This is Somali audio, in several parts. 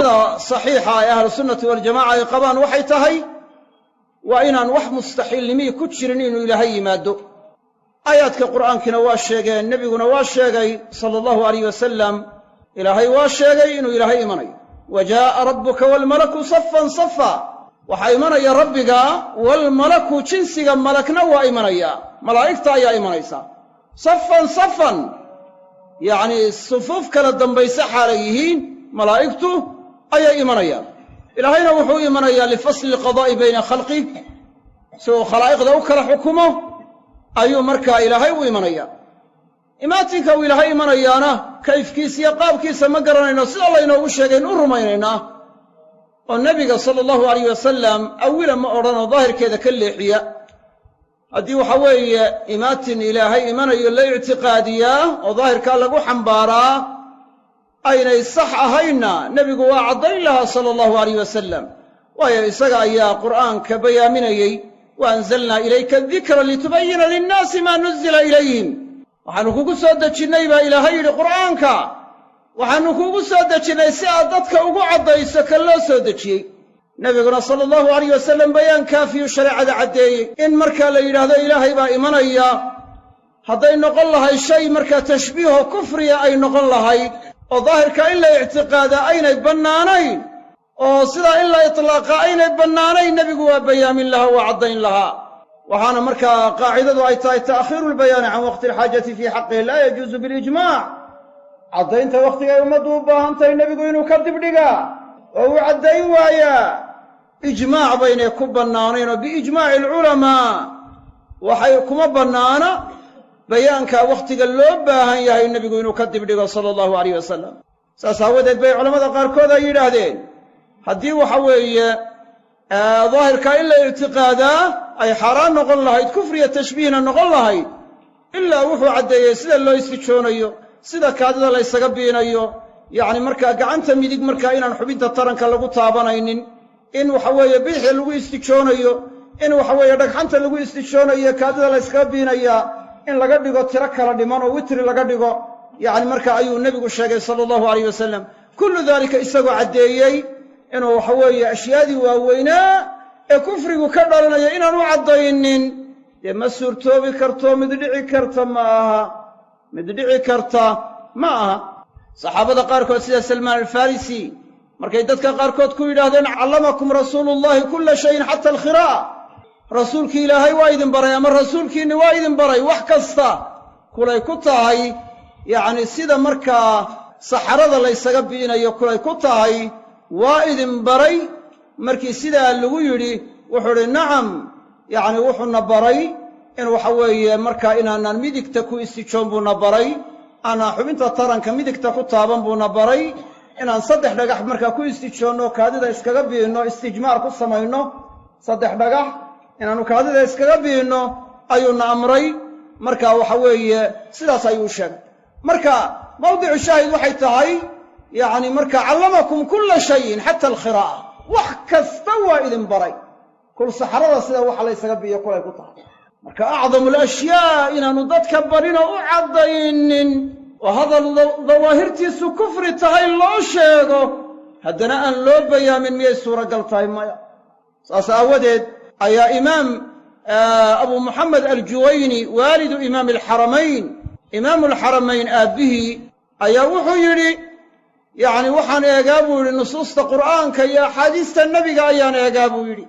Sida saxiixa ee ahlusunnati waljamaca ay qabaan waxay tahay waa inaan wax mustaxiilnimihii ku jirin inuu Ilaahay yimaaddo. Aayaadka qur'aankiina waa sheegeen, nebiguna waa sheegay sala allahu alayh wasalam. Ilaahay waa sheegay inuu Ilaahay imanayo: "Wa jaa'a rabbuka waalmalaku safan safa." Waxaa imanaya rabbiga, walmalaku, jinsiga malakna waa imanaya, malaa'igta ayaa imanaysa, safan safan, yacnii sufuuf kala dambayse xaalay yihiin malaa'igtu ayay imanayaan. Ilaahayna wuxuu imanayaa lifasli alqadaa'i bayna khalqih, si uu khalaa'iqda u kala xukumo ayuu markaa Ilaahay u imanaya. Imaatinka uu Ilaahay imanayaana kayfkiisa iyo qaabkiisa ma garanayno, sida laynoogu sheegay in u rumaynaynaa, oo nebiga sala allahu alayh wasalam awila ma odhanoo daahirkeeda ka leexiya. Haddii waxa weeye imaatin Ilaahay imanayo la ictiqaadiyaa oo daahirkaa lagu xambaaraa aynay sax ahaynna, nebigu waa caddayn lahaa sala allahu alayh wasalam, waayo isaga ayaa qur'aanka bayaaminayey: "Wa anzalnaa ilayka adikra litubayina linnaasi maa nuzila ilayhim." Waxaannu kugu soo dejinnay, baa Ilaahay yidhi, qur'aanka waxaannu kugu soo dejinnay si aad dadka ugu caddayso ka loo soo dejiyey. Nebiguna sala allahu alayh wasalam bayaan kaafiyu shareecada caddeeyey. In markaa la yidhaahdo Ilaahay baa imanaya, hadday noqon lahay shay markaa tashbiiho kufriya ay noqon lahayd, oo daahirka in la ictiqaadaa aynay bannaanayn, oo sidaa in la itlaaqa aynay bannaanayn, nebigu waa bayaamin lahaa, waa caddayn lahaa. Waxaana markaa qaacidadu ay tahay: ta'khiiru lbayaani can waqti alxaajati fii xaqihi laa yajuusu bilijmaac. Caddaynta wakhtigay ummaddu u baahan tahay nebigu inuu ka dibdhigaa oo uu caddayn waayaa, ijmaac baynay ku bannaanayn, oo biijmaaci alculamaa waxay kuma bannaana bayaankaa wakhtiga loo baahan yahay nebigu inuu ka dibdhigo sala allahu alayh wasalam. Saas aawadeed bay culammada qaarkood ay yidhaahdeen, haddii waxa weeye daahirkaa in la ictiqaadaa ay xaaraan noqon lahayd, kufriya tashbiihna noqon lahayd, ilaa wuxuu caddeeyey sida loo istijoonayo, sida kaadida la ysaga biinayo, yacni markaa gacanta midig markaa inaan xubinta taranka lagu taabanaynin, in waxa weeye bidixda lagu istijoonayo, in waxa weeye dhagxanta lagu istijoonayo, kaadida la yskaga biinayaa in laga dhigo tiro kala dhiman oo witri laga dhigo, yacni marka ayuu nebigu sheegay sala allahu alayh wasalam. Kullu daalika isagoo caddeeyey inuu waxa weeye ashyaadii waaweynaa ee kufrigu ka dhalanaya inaanu caddaynin, dee ma suurtoobi karto, mid dhici karta ma aha, mid dhici karta ma aha. Saxaabada qaarkood sida Salmaan Alfarisi, markay dadka qaarkood ku yidhaahdeen: "Callamakum rasuulullahi kulla shayin xata alkhiraa'a," rasuulkii Ilaahay waa idin baray ama rasuulkiinni waa idin baray wax kasta, kulay ku tahay, yacni sida markaa saxarada laysaga bi'inayo kulay ku tahay, waa idin baray. Markii sidaa lagu yidhi, wuxuu idhi: "Nacam, yacni wuxuuna baray in waxa weeye markaa inaanaan midigta ku istijoon buuna baray, aanaan xubinta taranka midigta ku taaban buuna baray, inaan saddex dhagax markaa ku istijoonno, kaadida iskaga biinno, istijmaar ku samayno, saddex dhagax inaannu kaadida iskaga biinno ayuuna amray." Marka waxa weeye sidaas ayuu sheegay. Marka mawdicu shaahid waxay tahay, yacni marka "callamakum kulla shayin xata alkhiraa'a", wax kasta waa idin baray, kul saxarada sida waxa la ysaga biiyo kulay ku tahay. Marka acdamu alashyaa inaannu dadka barin oo u caddaynin, oo hadal dawaahirtiisu kufri tahay loo sheego, haddana aan loo bayaamin, miyay suuragal tahay? Maya. Saas aawadeed ayaa imaam Abu Muxamed Aljuwayni, waalidu imaami alxaramayn, imaamu alxaramayn aabbihii, ayaa wuxuu yidhi: "Yacni waxaan eegaa," buu yidhi, "nusuusta qur'aanka iyo axaadiista nebiga ayaan eegaa," buu yidhi.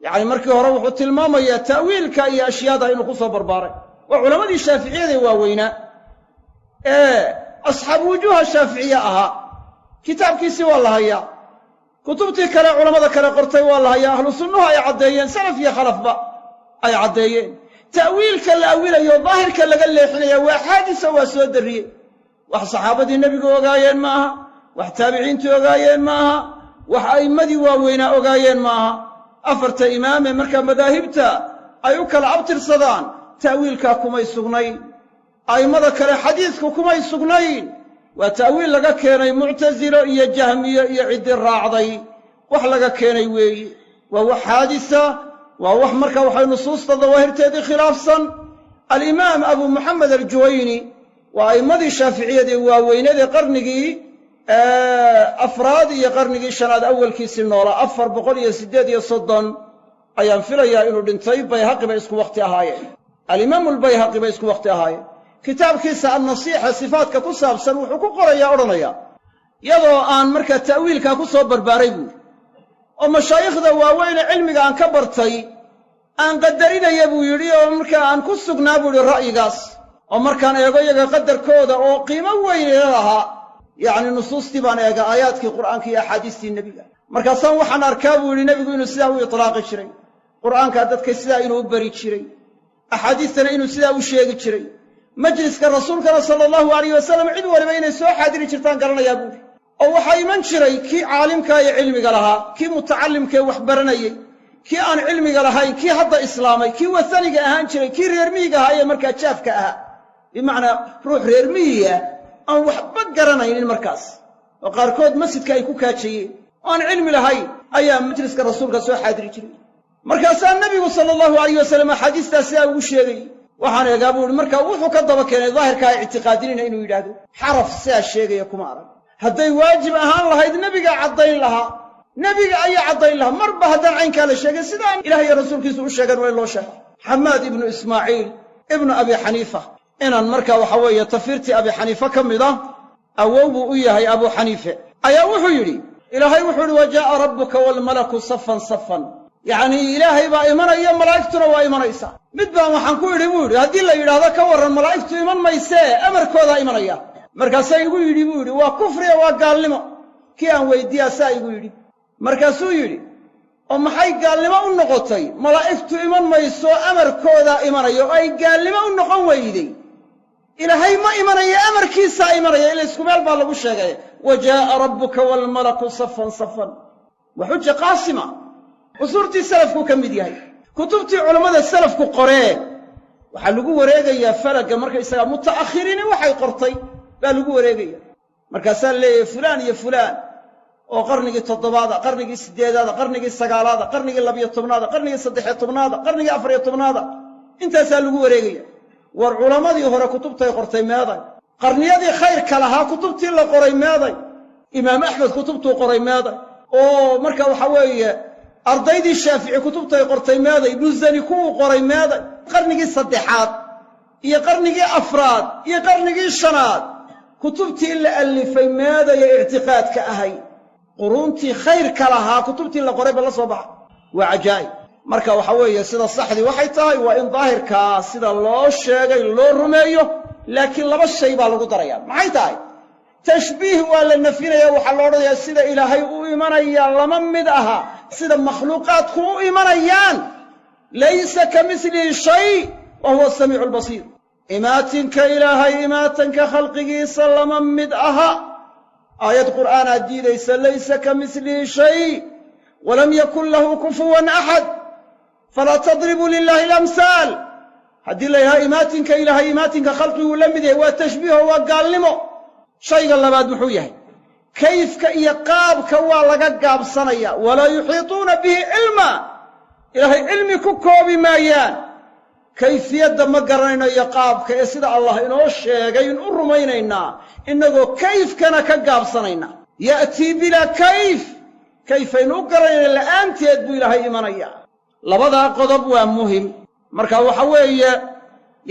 Yacni markii hore wuxuu tilmaamayaa ta'wiilka iyo ashyaada inuu ku soo barbaaray. Waa culammadii shaaficiyada waaweynaa ee asxaabu wujuuha shaaficiye ahaa. Kitaabkiisii waa la hayaa, kutubtii kale culammada kale qortay waa la hayaa, ahlu sunnuhu ay caddeeyeen, salaf iyo khalafba ay caddeeyeen. Ta'wiilka la awilayo, daahirka laga leexinaya, waa xaadisa, waa soo darriyey. Wax saxaabadii nebigu ogaayeen ma aha, wax taabiciintii ogaayeen ma aha, wax a'immadii waaweynaa ogaayeen ma aha. Afarta imaame markaa madaahibta ay u kala abtirsadaan ta'wiilkaa kumay sugnayn, a'immada kale xadiisku kumay sugnayn. Waa ta'wiil laga keenay muctasilo iyo jahmiye iyo ciddii raacday, wax laga keenay weeyi. Waa wax xaadisa, waa wax marka waxay nusuusta dawaahirteedii khilaafsan. Alimaam Abu Muxamed Aljuwayni waa a'immadii shaaficiyadii waaweynadee qarnigii Afraad iyo qarnigii shanaad awalkiisii noolaa, 438 ayaan filayaa inuu dhintay. Bayhaqi bay isku wakhti ahaayeen, alimaamu albayhaqi bay isku wakhti ahaayeen. Kitaabkiisa Annasiixa sifaadka ku saabsan wuxuu ku qorayaa, odhanaya, iyadoo aan markaa ta'wiilkaa ku soo barbaaray buuri oo mashaayikhda waaweyne cilmiga aan ka bartay aan qadarinaya buu yidhi, oo markaa aan ku sugnaa buu yidhi ra'yigaas, oo markaan eego iyaga qadarkooda oo qiimo weyn ila lahaa, yacni nusuustii baan eega, aayaadkii Qur'aanka iyo axaadiistii nebiga, markaasaan waxaan arkaa buu yidhi nebigu inuu sidaa u itlaaqi jiray Qur'aankaa, dadka sidaa inuu u bari jiray, axaadiistana inuu sidaa u sheegi jiray, majliska rasuulkana sala allahu alayh wasalam cid waliba inay soo xaadiri jirtaan garanayaa buuhi. Oo waxaa iman jiray kii caalimkaa ee cilmiga lahaa, kii mutacallimkaee wax baranayey, kii aan cilmiga lahayn, kii hadda islaamay, kii wasaniga ahaan jiray, kii reer miyiga ahaa ee markaa jaafka ahaa, bimacnaa ruux reer miyiga aan waxba garanaynin markaas, oo qaarkood masjidka ay ku kaajayeen oo aan cilmi lahayn ayaa majliska rasuulka soo xaadiri jiray. Markaasaa nebigu sala allahu alayh wasalam axaadiistaa sidaa ugu sheegay. Waxaan eegaa buu ihi, markaa wuxuu ka daba keenay daahirka ay ictiqaadinayna inuu yidhaahdo xaraf sidaa sheegaya kuma arag. Hadday waajib ahaan lahayd nebigaa caddayn lahaa, nebiga ayaa caddayn lahaa. Marba haddaan caynkaa la sheegay, sidaan Ilaah iyo rasuulkiisu u sheegeen waa in loo sheego. Xamaad ibnu Ismaaciil ibnu Abi Xaniifa, inaan markaa waxa weeye tafiirtii Abi Xaniife ka mid ah, awow buu u yahay Abu Xaniife, ayaa wuxuu yidhi: Ilaahay wuxuu yidhi: "Wa jaa'a rabbuka waalmalaku safan safan." Yacnii Ilaahay baa imanaya, malaa'igtuna waa imanaysa. Mid baan waxaan ku idhi buu yidhi: haddii la yidhaahdo ka warran malaa'igtu iman maysee, amarkoodaa imanaya? Markaasaa igu yidhi buu yidhi: waa kufriya, waa gaalnimo. Kii aan weyddiiyaa saa igu yidhi. Markaasuu yidhi: oo maxay gaalnimo u noqotay malaa'igtu iman mayso, amarkoodaa imanaya, oo ay gaalnimo u noqon weyday Ilaahay ma imanaya, amarkiisaa imanaya? Ila isku meel baa lagu sheegay: "Wa jaa'a rabbuka waalmalaku safan safan." Waa xuja qaasima. Usuurtii salafkuu ka mid yahay. Kutubtii culammada salafku qoreen waxaa lagu wareegayaa falagga markaysagaa muta'akhiriini waxay qortay baa lagu wareegaya. Markaasaa leeyahay fulaan iyo fulaan oo qarnigii toddobaada, qarnigii siddeedaada, qarnigii sagaalaada, qarnigii 12aada, qarnigii 13aada, qarnigii 14aada, intaasaa lagu wareegaya. War culammadii hore kutubtay qortay meeday? Qarniyadii khayrka lahaa kutubtii la qoray meeday? Imaam Axmed kutubtuu qoray meeday? Oo marka waxa weeye ardaydii Shaafici kutubtay qortay meeday? Musani kuwuu qoray meeday? Qarnigii saddexaad iyo qarnigii afraad iyo qarnigii shanaad kutubtii la allifay meedaya ictiqaadka ahay? Quruuntii khayrka lahaa kutubtii la qoray ba la soo baxa. Waa cajaa'ib. Marka waxa weeye sida saxdii waxay tahay waa in daahirkaa sida loo sheegay loo rumeeyo, laakiin laba shay baa lagu daraya. Maxay tahay? Tashbiih waa la nafinaya. Waxaa la odhanayaa sida Ilaahay u imanaya lama mid aha sida makhluuqaadku u imanayaan. Laysa ka mislihi shay wa huwa asamiicu albasiir. Imaatinka Ilaahay imaatanka khalqigiisa lama mid aha. Aayad Qur'aanaad diidaysa: laysa ka mislihi shay walam yakun lahu kufuwan axad, falaa tadribuu lilaahi alamhaal. Haddii la yidhaha imaatinka Ilaahay imaatinka khalqiguu la mid yahay, waa tashbiiho, waa gaalnimo. Shayga labaad muxuu yahay? Kayfka iyo qaabka waa laga gaabsanaya. Walaa yuxiituuna bihi cilma, Ilaahay cilmi ku koobi maayaan. Kayfiyadda ma garanayno iyo qaabka, ee sida Allah inoo sheegay in u rumaynaynaa, innagoo kayfkana ka gaabsanayna. Ya'tii bilaa kayf, kayfaynu u garanayna la'aanteed buu Ilaahay imanaya. Labadaa qodob waa muhim. Marka waxa weeye,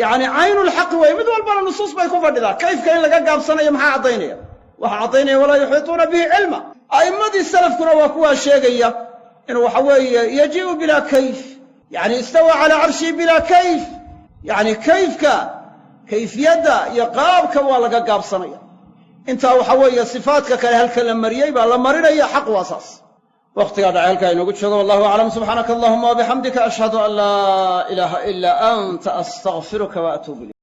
yacni caynulxaqi weeye, mid walbana nusuus bay ku fadhidaa. Kayfka in laga gaabsanayo maxaa caddaynaya? Waxaa caddaynaya walaa yuxiituuna bihi cilma. A'immadii salafkuna waa kuwaa sheegaya inuu waxa weeye yajii'u bilaa kayf, yacni istawaa calaa carshihi bilaa kayf. Yacni kayfka, kayfiyadda iyo qaabka waa laga gaabsanaya. Intaa waxa weeye sifaadka kale halka la mariyey baa la marinaya. Xaq waa saas. Wakhtigaa dhacay, halkaa inoogu joogo. Wallahu aclam. Subxaanaka allahuma wabixamdika, ashhadu an laa ilaaha ilaa anta, astaqfiruka wa atuubu ilayk.